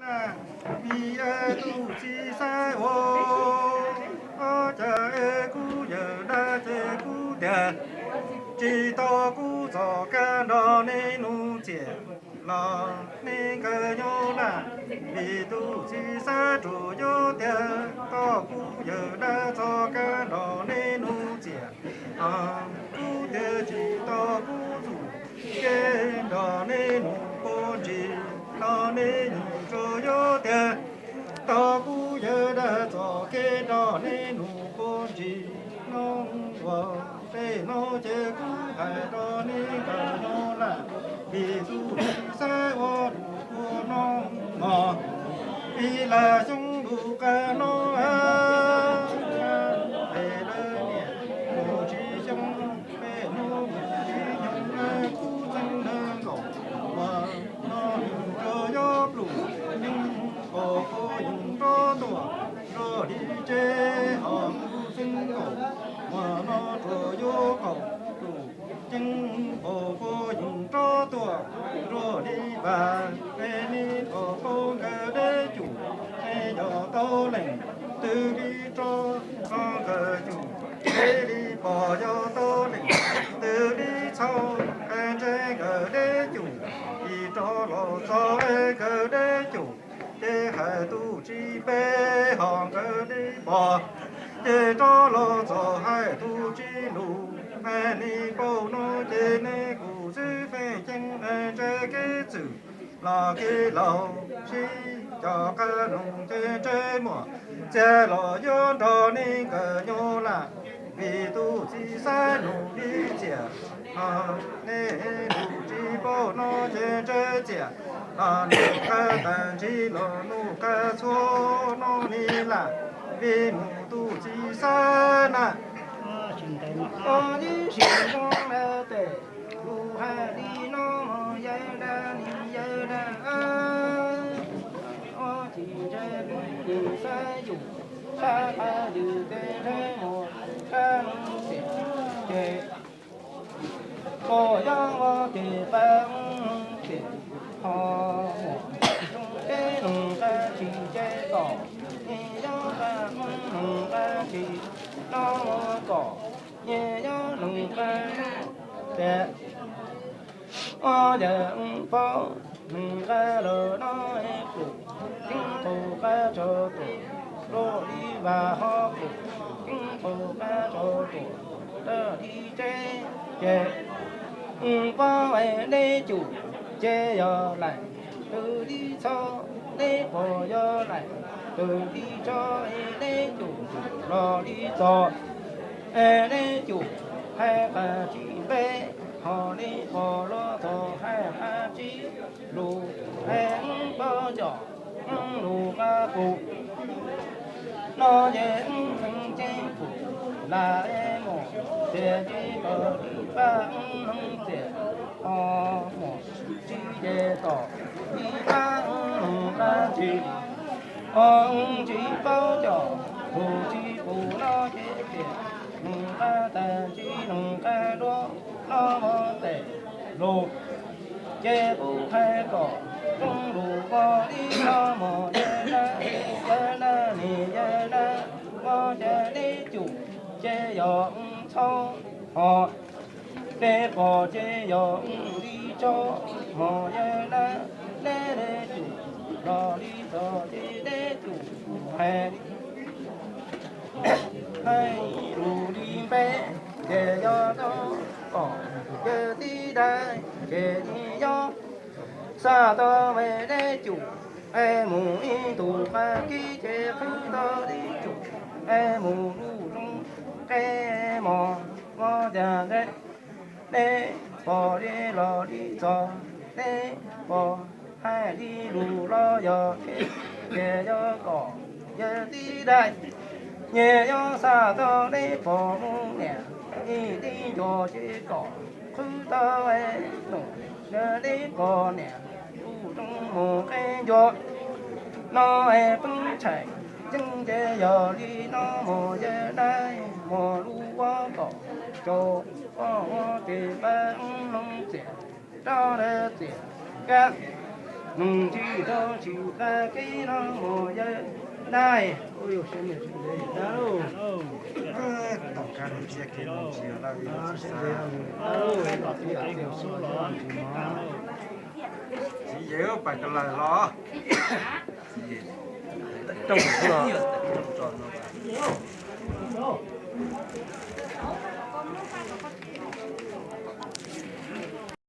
Vim es tus txiv xaiv ua, ua cas es kuv yawm dab ces kuv tias, tsis tau kuv txoj kab nrog nej nug txiam los nej nkawd nyob na. Vim tus txiv xaiv tsuas yuav tias, tau kuv yawm dab txoj kab nrog nej nug txiam, kuv tias tsis tau kuv txoj kab nrog nej nug puag ntsis los nej yeej tsuas yuav tias, tau kuv yawm dab txoj kab nrog nej nug puag ntsis no. Ua tej no ces kuv hais rau nej nkawd no lawm, vim tus txiv xaiv ua lus ua no mog, ib laj xyoo lus qab no, peb lawv niam mus tsis xyoo, peb hnub mus tsis xyoo, kuv txeeb nees nkaum, uas no nws tsuas yuav pluj yeeb, pom kuv yeej rov tuaj nrog li tsev, ho kuv txeeb nkaum, uas no tsuas yuav qaum pluj yeeb, pom kuv yeej rov tuaj nrog li vas, es nej pom kuv nkawd deb cum, es yog tau leej twg li rov los nkawd cum, es li pom yog tau leej twg li txhaum, es ntshe nkawd deb cum, es rov los txog es nkawd deb cum, ces hais tus tsis npe, ho nkawd li pom, ces rov los txog hais tus tsis lus, es li paub no ces nej kuj xwb feem ceeb, es ntshe kev txwm los kev laus sib coj qab noog, ces ntshe muaj txiag los yuav nrog nej nkawd nyob lawm, vim tus txiv xaiv nug li txiam, nej nug tsis paub no ces ntshe txiam, nug qab tag ntsig los nug qab txhua no li lawm, vim mus tus txiv xaiv na. Ua ib sim zoo na tes, lus hais li no mog yawg dab, yawg dab, ua tsis ntshe kuv tus xaiv yus, sab qab yus tes ntshe mus qab noog xiam, ces pom yog ua tes pab noog xiam, ho mus zoo teb noog qab tsis ces kom, nyias yog qab noog qab tsis no ua kom, nyias yog noog qab xiam. Ua yawg paub noog qab los no es pluj yeeb, qaum qab tso tuam, luaj li vas ho pluj yeeb, qaum qab tso tuam, luaj li tsev, ces paub es deb cum, ces yog leej twg li txhaum, deb pom yog leej twg li txhaum, es deb cum los li txog, es deb cum hais qab tsis npe, ho deb pom los txog hais qab tsis lus, es paub cov lus qab pum no ces feem ceeb pum lam es mus, ces tsis pom li pab noog xiam, ho mus tsis ces tom li pab noog qab tsis, ho tsis paub cov lus tsis pum no ces tias noog qab tag ntsig noog qab duab no ua tes lus, ces kuv hais kom zoo lus ua li no mog yawg dab, yawg dab, niam yawg dab, ua cas deb cum ces yog txhaum, ho deb pom ces yog li txhaum, mog yawg dab, deb deb cum los li txog ces deb cum hais hais lus li npe, ces yog tau kom yawg tib dab, ces yeej yog xa tau me deb cum, es mus ib ntus qab kib ces qhwv tau deb cum, es mus lub roob qeb mog, ua cas deb pom deb los li txog, deb pom hais li lus los yog, ces yog kom yawg tib dab, nyias yog xa tau deb pom mus niam, ib tib nco ces kom qhwv tau es nus, yawg deb pom niam, lub roob mus qeb nco no es poob tshais, yeej ces yog li no mog yawg dab, mog lub ua kom tsaus, ua ua ces pab noog xiam, rau lawv xiam kab Nws tsis tau tsis qab kev no mus yawg dab. Ua yus sawv niam sawv txiv na. Tom qab nws txia kev mus tsis yog lawm, txiv yawg pais ko lawm los. Rooj xwb.